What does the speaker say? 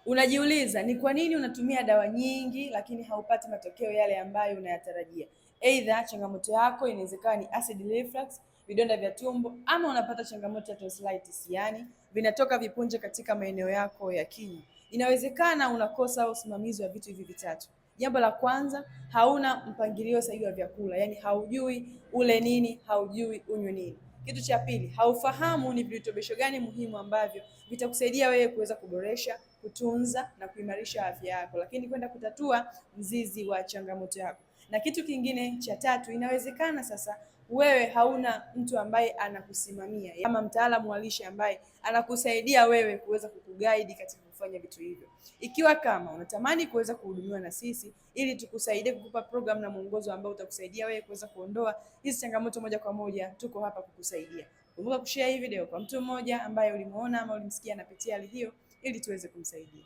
Unajiuliza ni kwa nini unatumia dawa nyingi lakini haupati matokeo yale ambayo unayatarajia. Aidha, changamoto yako inawezekana ni acid reflux, vidonda vya tumbo, ama unapata changamoto ya tonsillitis, yaani vinatoka vipunje katika maeneo yako ya kinywa. Inawezekana unakosa usimamizi wa vitu hivi vitatu. Jambo la kwanza, hauna mpangilio sahihi wa vyakula, yaani haujui ule nini, haujui unywe nini. Kitu cha pili, haufahamu ni virutubisho gani muhimu ambavyo vitakusaidia wewe kuweza kuboresha, kutunza na kuimarisha afya yako, lakini kwenda kutatua mzizi wa changamoto yako. Na kitu kingine cha tatu, inawezekana sasa wewe hauna mtu ambaye anakusimamia ama mtaalamu wa lishe ambaye anakusaidia wewe kuweza kukuguide katika kufanya vitu hivyo. Ikiwa kama unatamani kuweza kuhudumiwa na sisi ili tukusaidie kukupa program na mwongozo ambao utakusaidia wewe kuweza kuondoa hizi changamoto moja kwa moja, tuko hapa kukusaidia. Kumbuka kushare hii video kwa mtu mmoja ambaye ulimuona ama ulimsikia anapitia hali hiyo ili tuweze kumsaidia.